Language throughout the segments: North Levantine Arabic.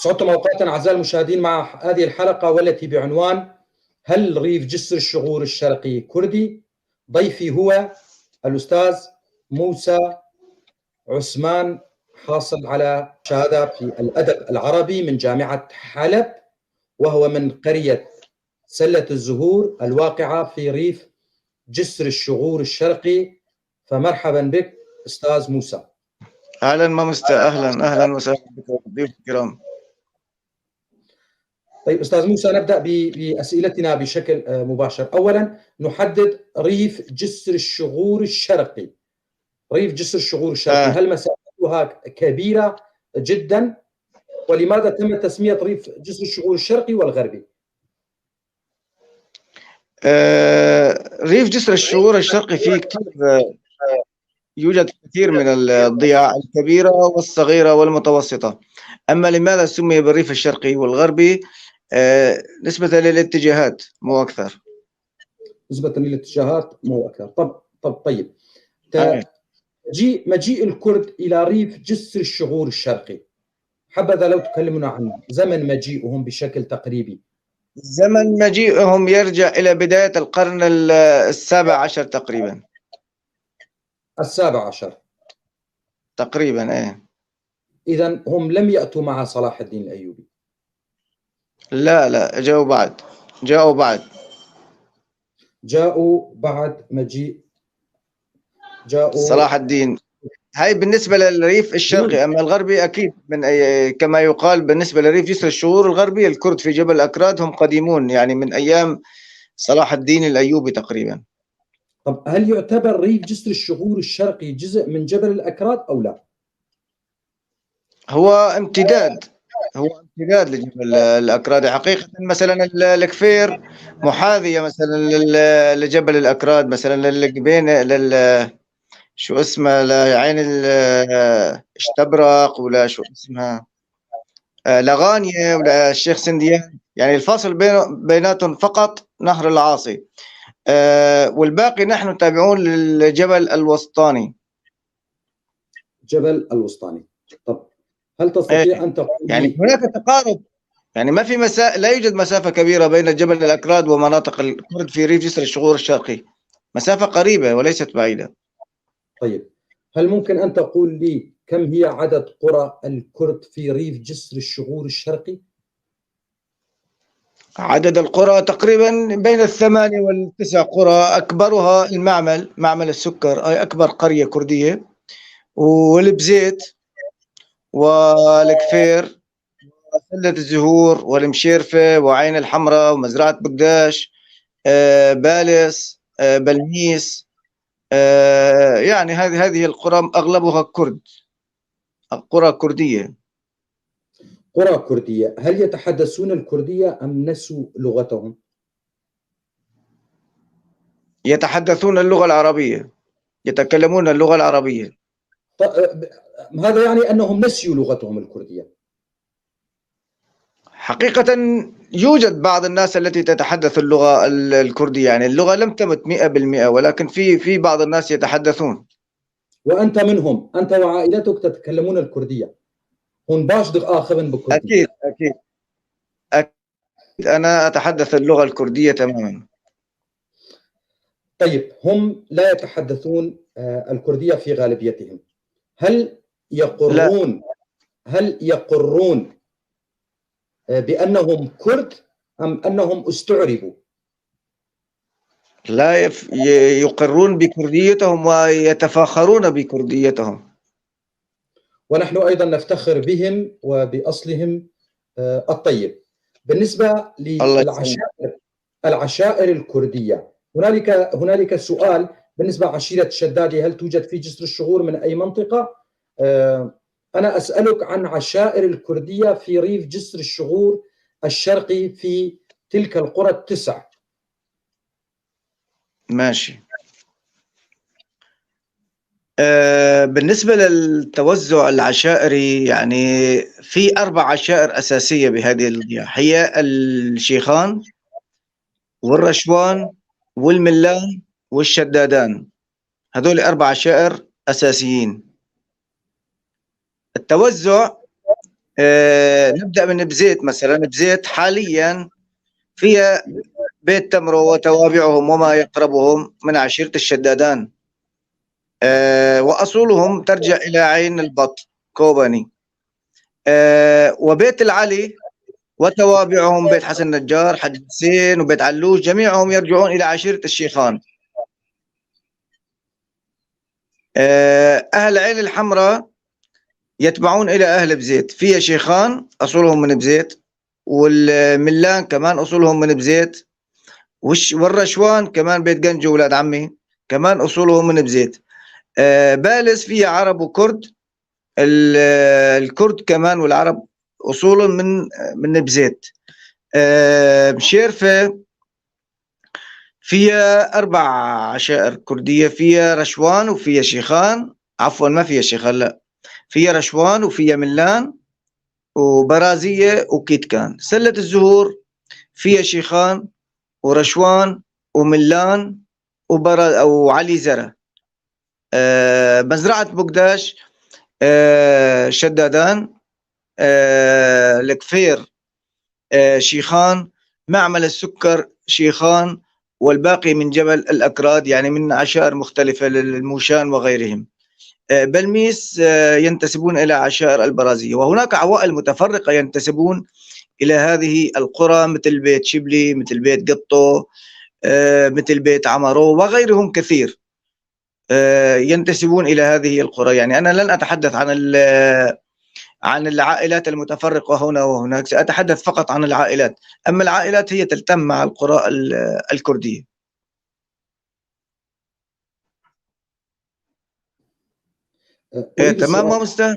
سعدتم أوقاتا أعزائي المشاهدين مع هذه الحلقة والتي بعنوان هل ريف جسر الشغور الشرقي كردي؟ ضيفي هو الأستاذ موسى عثمان، حاصل على شهادة في الأدب العربي من جامعة حلب، وهو من قرية سلة الزهور الواقعة في ريف جسر الشغور الشرقي. فمرحبا بك أستاذ موسى. اهلا ماموستا، اهلا اهلا وسهلا بك ضيوف الكرام. طيب أستاذ موسى، نبدأ بأسئلتنا بشكل مباشر. أولا نحدد ريف جسر الشغور الشرقي. ريف جسر الشغور الشرقي هل مساحتها كبيرة جدا؟ ولماذا تم تسمية ريف جسر الشغور الشرقي والغربي؟ ريف جسر الشغور الشرقي فيه كثير، يوجد كثير من الضياع الكبيرة والصغيرة والمتوسطة. أما لماذا سمي بالريف الشرقي والغربي؟ نسبة للاتجاهات مو أكثر. نسبة للاتجاهات مو أكثر. طب طيب، مجيء الكرد إلى ريف جسر الشغور الشرقي، حبذا لو تكلمنا عن زمن مجيئهم بشكل تقريبي. زمن مجيئهم يرجع إلى بداية القرن السابع عشر تقريبا. السابع عشر تقريبا، ايه. إذا هم لم يأتوا مع صلاح الدين الأيوبي. لا لا، جاءوا بعد، جاءوا بعد. جاءوا بعد مجيء، جاءوا صلاح الدين. هاي بالنسبة للريف الشرقي. أما الغربي أكيد من أي، كما يقال بالنسبة لريف جسر الشغور الغربي، الكرد في جبل الأكراد هم قديمون، يعني من أيام صلاح الدين الأيوبي تقريبا. طب هل يعتبر ريف جسر الشغور الشرقي جزء من جبل الأكراد أو لا؟ هو امتداد، هو امتداد لجبل الأكراد حقيقة. مثلا الكفير محاذية مثلا لجبل الأكراد، مثلا للجبين، شو اسمها، لعين اشتبرق ولا شو اسمها، لغانية ولا الشيخ سنديان. يعني الفاصل بيناتهم فقط نهر العاصي، والباقي نحن تابعون للجبل الوسطاني. جبل الوسطاني. طب هل تستطيع أن تقول يعني هناك تقارب، يعني ما في لا يوجد مسافة كبيرة بين جبل الأكراد ومناطق الكرد في ريف جسر الشغور الشرقي، مسافة قريبة وليست بعيدة. طيب هل ممكن أن تقول لي كم هي عدد قرى الكرد في ريف جسر الشغور الشرقي؟ عدد القرى تقريبا بين 8 والتسع قرى، أكبرها المعمل، معمل السكر، أي أكبر قرية كردية، والبزيت والكفير وسلة الزهور والمشيرفة وعين الحمراء ومزرعة بقداش، بالس، بلميس، يعني هذه القرى أغلبها كرد، قرى كردية. قرى كردية. هل يتحدثون الكردية أم نسوا لغتهم؟ يتحدثون اللغة العربية، يتكلمون اللغة العربية. هذا يعني أنهم نسيوا لغتهم الكردية. حقيقة يوجد بعض الناس التي تتحدث اللغة الكردية، يعني اللغة لم تمت 100%، ولكن في بعض الناس يتحدثون. وأنت منهم، أنت وعائلتك تتكلمون الكردية. هون باش دغ آخرن بكردي. أكيد، أكيد، أكيد، أنا أتحدث اللغة الكردية تماما. طيب هم لا يتحدثون الكردية في غالبيتهم. هل يقرون، لا. هل يقرون بأنهم كرد أم أنهم استعربوا؟ لا، يقرون بكرديتهم ويتفاخرون بكرديتهم. ونحن أيضا نفتخر بهم وبأصلهم الطيب. بالنسبة الله يسلمك. العشائر الكردية، هنالك سؤال بالنسبة لعشيرة الشدادي، هل توجد في جسر الشغور من أي منطقة؟ أنا أسألك عن عشائر الكردية في ريف جسر الشغور الشرقي في تلك القرى التسع. ماشي. بالنسبة للتوزع العشائري، في 4 عشائر أساسية بهذه الضياع، هي الشيخان والرشوان والملان والشدادان. هذول 4 عشائر أساسيين. التوزع نبدأ من بزيت مثلا. بزيت حاليا فيها بيت تمرو وتوابعهم وما يقربهم من عشيرة الشدادان، وأصولهم ترجع إلى عين البط كوباني. وبيت العلي وتوابعهم بيت حسن نجار، حج حسين، وبيت علوش، جميعهم يرجعون إلى عشيرة الشيخان. أهل عين الحمراء يتبعون إلى أهل بزيت، فيها شيخان أصولهم من بزيت، والملان كمان أصولهم من بزيت، والرشوان كمان بيت جنجو ولاد عمي كمان أصولهم من بزيت. بالس فيها عرب وكرد، الكرد كمان والعرب أصولهم من بزيت. مشيرفة فيها 4 عشائر كردية، فيها رشوان وفيها شيخان، عفوا ما فيها شيخان، لا فيها رشوان وفيها ملان وبرازية وكيتكان. سلة الزهور فيها شيخان ورشوان وملان وعلي زرع. مزرعة بقداش، شدادان، الكفير، شيخان، معمل السكر شيخان، والباقي من جبل الأكراد، يعني من عشائر مختلفة للموشان وغيرهم. بلميس ينتسبون إلى عشائر البرازية، وهناك عوائل متفرقة ينتسبون إلى هذه القرى، مثل بيت شبلي، مثل بيت قطو، مثل بيت عمرو وغيرهم كثير، ينتسبون إلى هذه القرى. يعني أنا لن أتحدث عن العائلات المتفرقة هنا وهناك، سأتحدث فقط عن العائلات. أما العائلات هي تلتم مع القرى الكردية. تمام مستر؟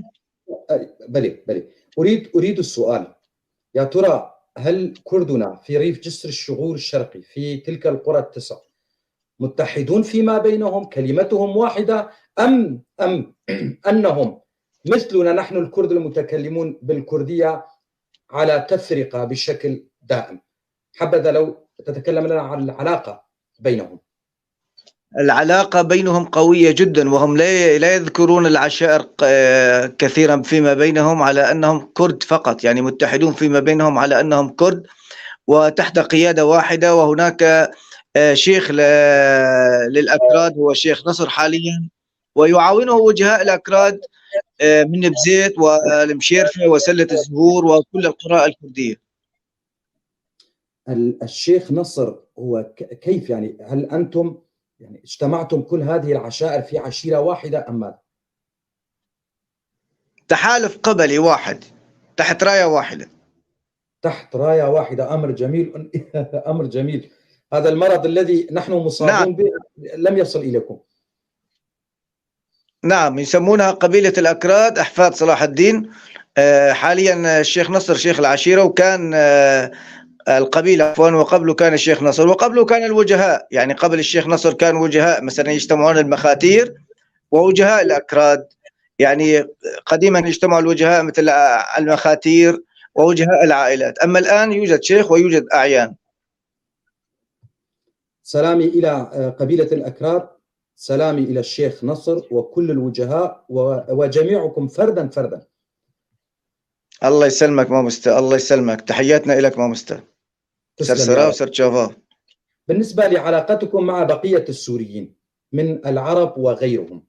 بلي بلي. أريد السؤال، يا ترى هل كردنا في ريف جسر الشغور الشرقي في تلك القرى التسع متحدون فيما بينهم، كلمتهم واحدة، أم أنهم مثلنا نحن الكرد المتكلمون بالكردية على تفرقة بشكل دائم؟ حبذا لو تتكلم لنا عن العلاقة بينهم. العلاقة بينهم قوية جدا، وهم لا يذكرون العشائر كثيرا فيما بينهم على أنهم كرد فقط، يعني متحدون فيما بينهم على أنهم كرد وتحت قيادة واحدة. وهناك شيخ للأكراد هو شيخ نصر حاليا، ويعاونه وجهاء الأكراد من بزيت والمشيرفة وسلة الزهور وكل القرى الكردية. الشيخ نصر هو كيف يعني؟ هل أنتم يعني اجتمعتم كل هذه العشائر في عشيرة واحدة أم ماذا؟ تحالف قبلي واحد تحت راية واحدة. تحت راية واحدة، أمر جميل. أمر جميل. هذا المرض الذي نحن مصابون نعم. به لم يصل إليكم. نعم، يسمونها قبيلة الأكراد أحفاد صلاح الدين. حاليا الشيخ نصر شيخ العشيرة، وكان القبيلة عفوا، وقبله كان الشيخ نصر، وقبله كان الوجهاء. يعني قبل الشيخ نصر كان وجهاء، مثلا يجتمعون المخاتير ووجهاء الأكراد. يعني قديما يجتمعوا الوجهاء مثل المخاتير ووجهاء العائلات، أما الآن يوجد شيخ ويوجد أعيان. سلامي إلى قبيلة الأكراد، سلامي إلى الشيخ نصر وكل الوجهاء وجميعكم فردا فردا. الله يسلمك ماموستا، الله يسلمك، تحياتنا لك ماموستا. سرسرا وسرتشافا. بالنسبة لعلاقتكم مع بقية السوريين من العرب وغيرهم،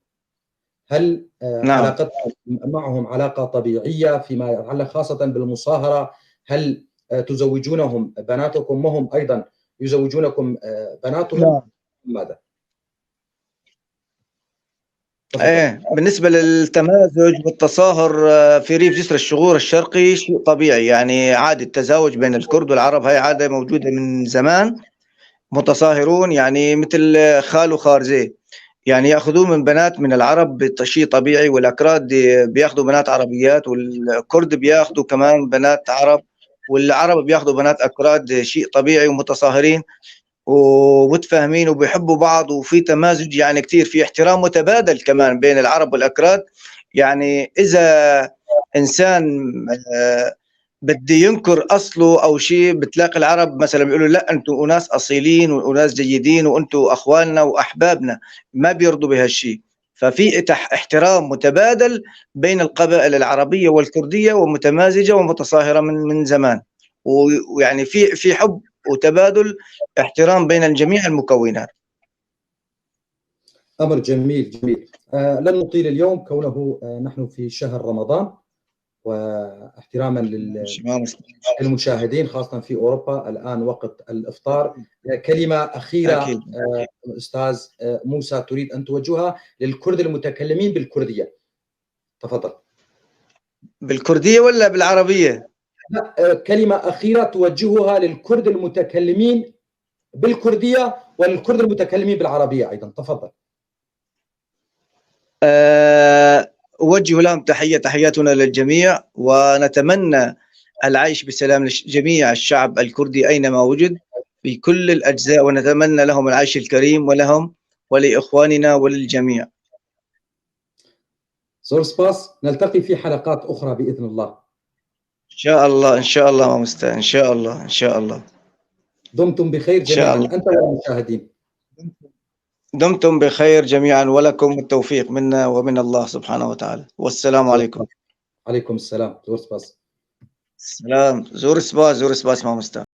هل نعم. علاقتكم معهم علاقة طبيعية فيما يتعلق خاصة بالمصاهرة؟ هل تزوجونهم بناتكم وهم أيضا يزوجونكم بناتهم؟ نعم. ماذا؟ ايه، بالنسبة للتمازج والتصاهر في ريف جسر الشغور الشرقي شيء طبيعي، يعني عادي التزاوج بين الكرد والعرب، هاي عادة موجودة من زمان. متصاهرون يعني مثل خال وخارزي، يعني ياخذون من بنات من العرب شيء طبيعي، والاكراد بياخذوا بنات عربيات، والكرد بياخذوا كمان بنات عرب، والعرب بياخذوا بنات اكراد، شيء طبيعي، ومتصاهرين ومتفاهمين وبيحبوا بعض، وفي تمازج يعني كثير، في احترام متبادل كمان بين العرب والأكراد. يعني إذا إنسان بدي ينكر أصله أو شيء، بتلاقي العرب مثلا بيقولوا لا أنتم أناس أصيلين وأناس جيدين وأنتم أخواننا وأحبابنا، ما بيرضوا بهالشيء. ففي احترام متبادل بين القبائل العربية والكردية، ومتمازجة ومتصاهرة من زمان، ويعني في حب وتبادل احترام بين جميع المكونات. أمر جميل جميل. لن نطيل اليوم كونه نحن في شهر رمضان، واحتراما للمشاهدين خاصة في أوروبا الآن وقت الإفطار. كلمة أخيرة أكيد. أستاذ موسى تريد أن توجهها للكرد المتكلمين بالكردية، تفضل. بالكردية ولا بالعربية؟ لا، كلمة أخيرة توجهها للكرد المتكلمين بالكردية وللكرد المتكلمين بالعربية أيضا، تفضل. أوجه لهم تحية، تحياتنا للجميع، ونتمنى العيش بسلام لجميع الشعب الكردي أينما وجد في كل الأجزاء، ونتمنى لهم العيش الكريم ولهم ولإخواننا وللجميع. زور سباس، نلتقي في حلقات أخرى بإذن الله. إن شاء الله، إن شاء الله ماموستا، إن شاء الله، إن شاء الله. دمتم بخير جميعا أنت والمشاهدين. دمتم بخير جميعا، ولكم التوفيق منا ومن الله سبحانه وتعالى، والسلام عليكم. عليكم السلام. زور سباس. السلام. زور سباس، زور سباس ماموستا.